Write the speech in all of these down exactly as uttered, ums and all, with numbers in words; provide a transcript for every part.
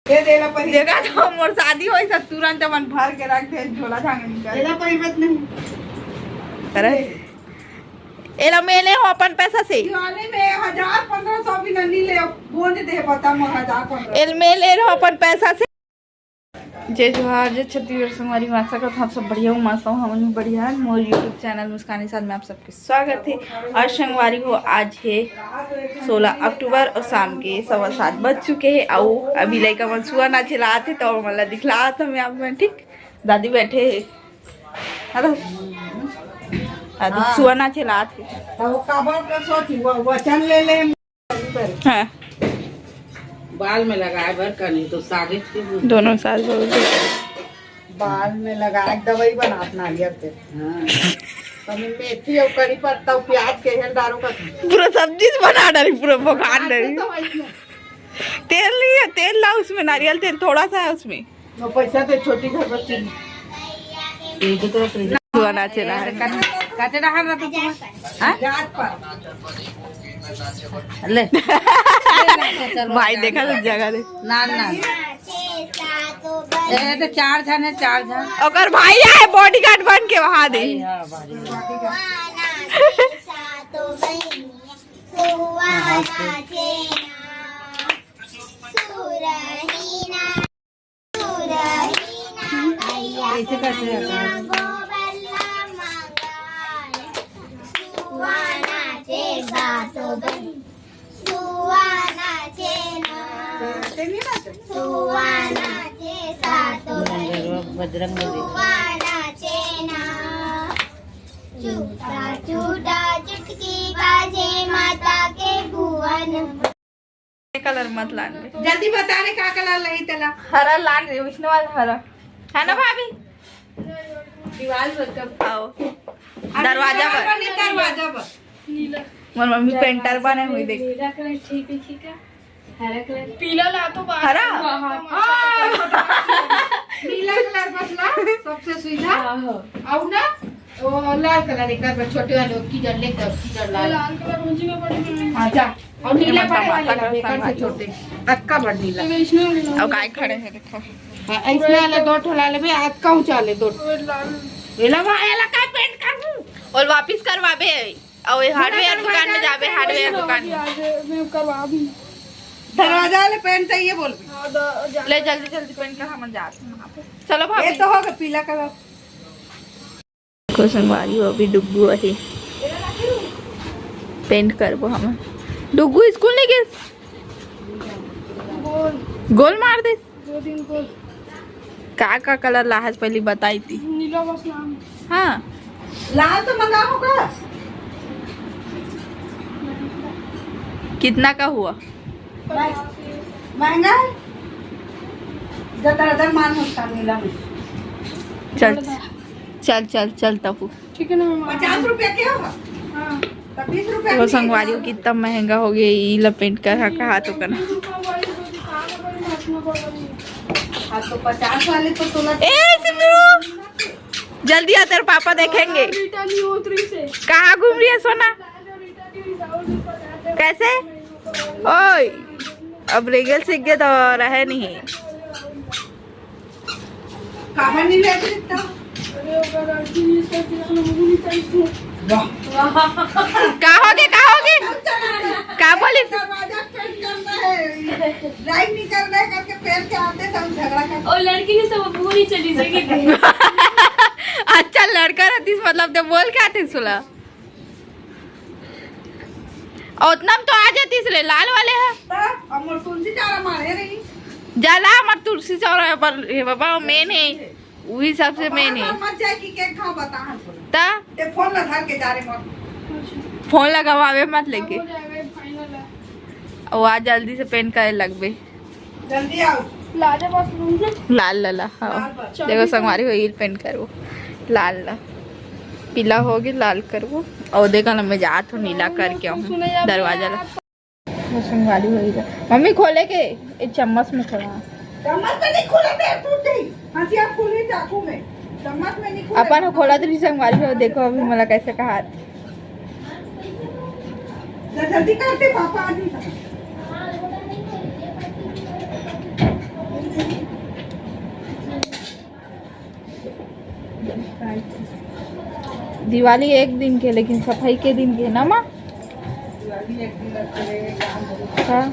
ये देला पहिर। देखा तो मोर शादी होई त तुरंत मन भर के रख दे झोला झांग निकाल। एला पहिरत नहीं। अरे एला मैं ले हो अपन पैसा से। दिवाली में हजार पन्द्रह सौ भी नहीं ले, गोंद दे बता मोर हजार पन्द्रह। एल मैं ले रहो अपन पैसा से। जय जोहार, जय छत्तीसगढ़ संगवारी, आशा करत हूँ आप सब बढ़िया हो, मस्त हो, हमन भी बढ़िया है। मोर YouTube चैनल मुस्कान के साथ में आप सबके स्वागत है। और संगवारी हो, आज है सोलह अक्टूबर और शाम के सवा सात बज चुके हैं। और अभी लइका मन सुआ नाचे ला आथे तो हमन ला दिखलात हमें आप मन, ठीक? दादी बैठे है, है ना? दादी हाँ। सुआ नाचे ला आथे। तो वो काबर के सोची, वो वचन ले ले। हाँ। बाल में लगाए बर का, नहीं तो सागे के भी। दोनों सास बहू के। बाल में लगाए के दवाई बनात नारियल के। हाँ। तनी मेथी और कड़ी पत्ता और प्याज के हेल डारो का। पूरा सब्जी से बना डाली, पूरा पकान डाली। तो वही में। तेल नहीं है, तेल ला उसमें, नारियल तेल थोड़ा सा है उसमें। वो पैसा दे, छोटी घर बच्ची ने। ये तो तेरा फ्रिज। हुआ नाचे रहा है। कट-, कटे रहा ना तो तुम। हाँ? जात पर। ले। भाई देखा तो जगह दे। ना, ना। ए, तो चार झन है, चार झन। ओकर भाई आए बॉडीगार्ड बन के वहाँ दे। ए, हाँ, भाई। कैसे करते हैं? बजरंग बली। छूटा छूटा चुटकी बाजे माता के भुवन। कलर मत लान दे। जल्दी बता रे, का कलर लही तेला? हरा लान दे, विष्णु वाला हरा। है ना भाभी? दीवार पर कब? आओ। अरे दरवाजा पर। दरवाजा पर। मोर मम्मी पेंटर बने हुई देख। नीला कलर ठीक है, ठीक है। हरा कलर। पीला ला तो बाहर। हरा? हाँ। नीला कलर बस ला, सबसे सीधा। हाँ, हाँ। और ना, वो लाल कलर एक बार छोटे वाले की जड़ लेके, की जड़ लाल। लाल कलर मुझे में पड़ी हुई है। हाँ, जा। और नीला पड़े वाले ना, बेकार से छोटे। अक्का बड़ नीला। और गाय खड़े हैं, देखो। हाँ, ऐसने वाला दो ठो ला लेबे, अक्का ऊंचा ले दो। एला वा-, एला का पेंट कर दूं? और वापस करवाबे। और ये हार्डवेयर दुकान में जाबे, हार्डवेयर दुकान में। आज मैं करवा दूं। दरवाजा वाले पेंट चाहिए बोल। हाँ, द-, जा- ले जल्दी जल्दी पेंट कर, हम जाते हैं वहाँ पे। चलो भाभी। ये तो होगा पीला कलर। को संगवारी हो, अभी डुग्गू अही, पेंट करबो हम। डुग्गू स्कूल नहीं गए? गोल। गोल मार दे। दो तीन गोल। का का कलर लाहस पहली बताई थी? नीला बस नाम। हाँ। लाल तो मंगाओ का? कितना का हुआ? महंगा है? जब दर्जन मान होता नीला में। चल, चल, चल, चल, तपू। ठीक है ना, मैं मार पचास रुपया के होगा? हाँ। तो बीस रुपया वो की संगवारी हो, कितना महंगा हो गया, ई ला पेंट कर, हाँ, कहा तो करना। बीस रुपया वाली जो दुकान है, बड़ी महत्व वाली है। हाँ, तो पचास वाले तो तोला ए, सिमरू! जल्दी आ, तेरे पापा देखेंगे। हाँ, रिटर्न नहीं होत रही से। कहाँ घूम रही है सोना? कैसे? ओए, अब रेगल सीख गए तो रहे नहीं। काबर नहीं लेते इतना? वाह। का हो गे, का हो गे? का बोली? दरवाजा पेंट करना है, लाइट नहीं करना है करके पेंट के आते सब झगड़ा करते। और लड़की ने सब पूरी चली जाएगी। अच्छा, लड़का रहतीस, मतलब, जब बोल के आतीस सुला। और उतना में तो आ जातीस रे, लाल वाले है। तब हमर तुलसी चारा मारे रही। जाला हमर तुलसी चारा पर, हे बाबा, वो मेन है, वही सबसे मेन है। मत जाए कि के खा बता हम। ता? ते फोन ला धर के जा रे मत। फोन लगावे मत लेके। वो आ जल्दी से पेंट करे लगबे। जल्दी आओ। लाल लाला, हाँ। लाल बस। देखो, संगवारी हो, ईल पेंट करबो। लाल ला। पीला हो गया, लाल करबो। और देखो ना, मैं जात हूँ, नीला करके आऊँ दरवाजा ला। वो संगवारी हो गया। मम्मी, खोले के, ए चम्मच में खोला। चम्मच में नहीं खोला, पैर टूट गई। हंसिया खोली चाकू में। चम्मच में नहीं खोला। अपन खोला तो संगवारी हो, देखो अभी मला कैसे कहा। जल्दी करते, पापा आ नहीं। दिवाली एक दिन के, लेकिन सफाई के दिन के ना माँ। हाँ,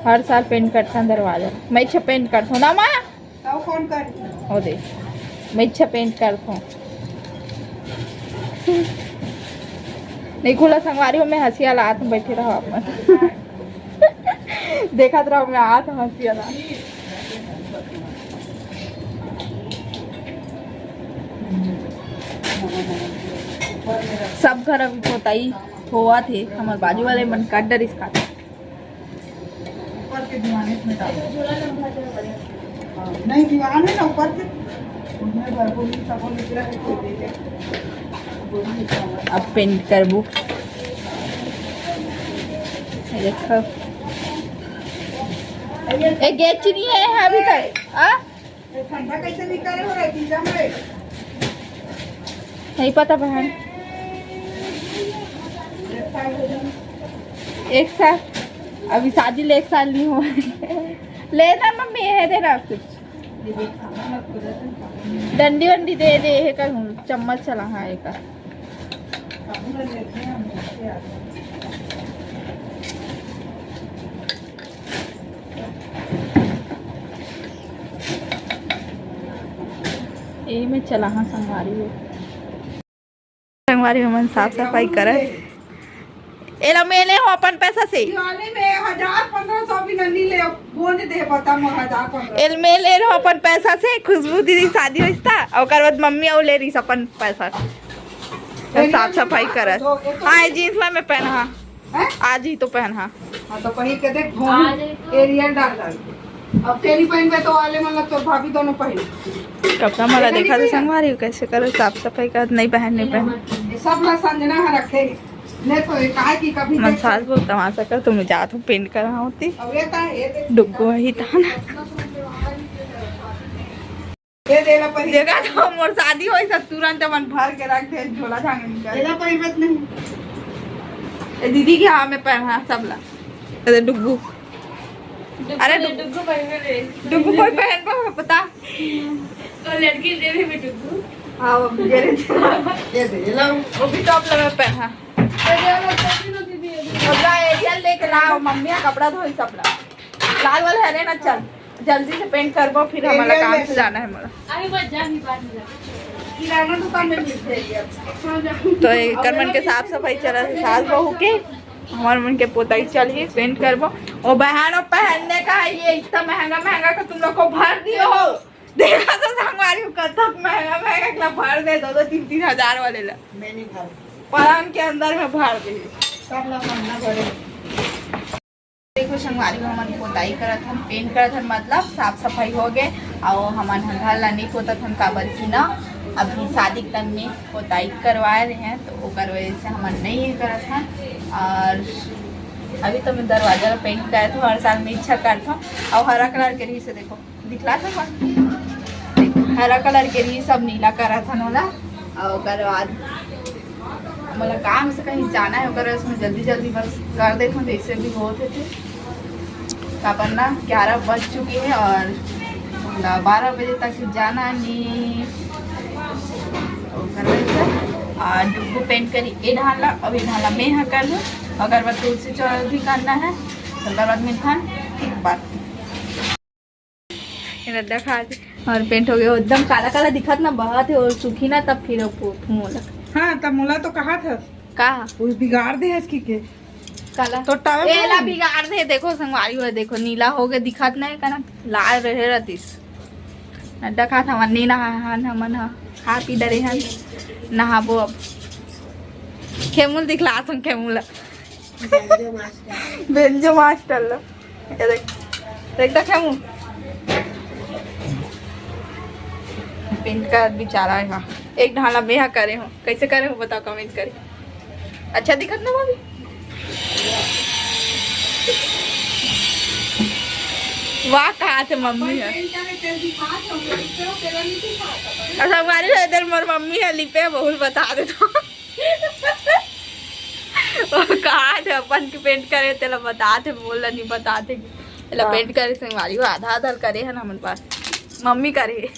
हर साल पेंट करथन दरवाजा। मैं अच्छा पेंट करथों ना माँ। ओ दे, मैं अच्छा पेंट करथों। नहीं खुला संगवारी हो, मैं हंसी वाला हाथ में बैठे रहो आप मन। देखत रहो मैं हाथ हंसी वाला। सब घर अभी पोताई होवत हे, हमर बाजू वाले मन कट डरिस का। ऊपर के दीवाने में डाल। नहीं, दीवान है ना ऊपर के, उसमें भर को भी सब निकला है, कोई दे दे। अब पेंट करबो। ये देखो, एक गेच नहीं है अभी तक। आ? ये ठंडा कैसे निकाले हो रहा है, पीछा में? नहीं पता बहन। एक साल, अभी शादी ले एक साल नहीं हुआ। ले ना मम्मी, ये दे ना कुछ। डंडी वंडी दे दे, ये कर हूँ, चम्मच चला, हाँ, ये कर। ए में चला, हाँ, संगवारी हो। संगवारी हो, मन साफ सफाई करत। एला मैं ले हो अपन पैसा से। दिवाली में हजार पन्द्रह सौ भी नहीं ले, बोन दे पता मोर हजार पन्द्रह। एल मैं ले हो अपन पैसा से, खुशबू दीदी शादी होइस ता, ओकर बाद मम्मी अउ ले रहीस अपन पैसा से। तो साफ सफाई करत। हाँ, ये जींस ला मैं पहना, हाँ। हैं? आज ही तो पहन, हाँ। हाँ, तो पहिर के देख, धोनी आज ही तो। एरियल डाल डाल। अब तेरी पहन पे तो वाले मतलब तोर भाभी दोनों पहन। कपड़ा मला देखा तो संगवारी हो, कैसे करो साफ सफाई का, नहीं पहन, नहीं पहन। ये सब ला संजना है रखे। ले तो ये काहे की कभी मन देख। सास बहुत तमाशा कर, तुम जात हो पेंट करा होती। अब ये का, ये देख। डुग्गो ही था ना। ये दे ला पहिर। देखा तो मोर शादी होई सब तुरंत मन भर के रख दे झोला झांग निकाल। ये ला पहिरत नहीं। ए दीदी के हाँ में पहना सब ला। अरे डुग्गू। अरे डुग्गू। डुग्गू पहन ले। डुग्गू कोई पहन पा पता? तो लड़की दे भी डुग्गू। हाँ, वो मेरे ये दे, ये ला। वो भी टॉप लगा पहना। तो ये वाला टोपी ना दीदी, ये दे। कपड़ा एरियल लेके लाओ, मम्मी का कपड़ा धोई सब ला। लाल वाला है ना, चल। जल्दी से पेंट करबो, फिर हमारा एरियल काम लेके से जाना है मोला। अरे बस जा, नहीं बात नहीं। किराना दुकान में मिल जाएगी अब। तो एकर मन के साफ सफाई चला है, सास बहू के। हमार मन के पोताई चल गई, पेंट करबो। ओ बहन, वो पहनने का है ये, इतना महंगा महंगा का तुम लोग को भर दिए हो। देखा तो संगवारी हो, कतक महंगा महंगा का भर दे, दो दो तीन तीन हजार वाले ला। मैं नहीं भर। पलंग के अंदर में भर दे। सब लोग हम ना भरे। देखो संगवारी हो, हमन पोताई करत हन, पेंट करत हन, मतलब साफ सफाई हो गए। और हमन ह घर ला नहीं पोतत हन, काबर कि ना अभी शादी के टाइम में पोताई करवाए रहे हैं, तो ओकर वजह से हमन नहीं ये करत हन। और अभी तो मैं दरवाजा ला पेंट करत हूँ, हर साल मैं इच्छा करत हूँ। और हरा कलर के रही से देखो, दिखला था कौन? हरा कलर के रही, सब नीला करत हन ओला। और ओकर बाद मोला काम से कहीं जाना है, ओकर वजह से मैं जल्दी जल्दी बस कर देत हूँ, जैसे भी होत हे। काबर ना ग्यारह बज चुके हैं और मोला बारह बजे तक जाना नी। ओकर वजह से, आ, डुग्गू पेंट करी ए ढाला, अब ए ढाला मैं हा कर लूँ। अगर बस तुलसी चौरा भी करना है, तो ओकर बाद मिलथन, ठीक बात। ये रद्दा खा के और पेंट हो गया, एकदम काला काला दिखत ना, बहत है और सूखी ना, तब फिर वो पो-, फूल लग। हाँ, तब मोला तो कहा था। का? वो बिगाड़ दे है इसकी के। काला। तो टावल एला बिगाड़ दे, देखो संगवारी हो, देखो नीला हो गया, दिखत नहीं का ना, लाल रहे रहतीस। रद्दा खा था, मन नहीं नहा हन, हमन हा खा पी डरे हन, नहाबो अब। खेमुल दिखला तुम खेमुल। बेंजो मास्टर लो। ये देख, देख, देख, हम पेंट का बेचारा है। हाँ, एक ढाला बेहा करे हो, कैसे करे हो बताओ, कमेंट करे। अच्छा दिखत ना भाभी? वाह, कहा थे मम्मी है। अच्छा, हमारे इधर मोर मम्मी है, लिपे बहुत बता दे तो। वो कहा थे अपन के पेंट करे, तेला बता थे, बोल नहीं बता थे। तेला हाँ। पेंट करे संगवारी हो, आधा आधा करे है ना हमन पास। मम्मी करे।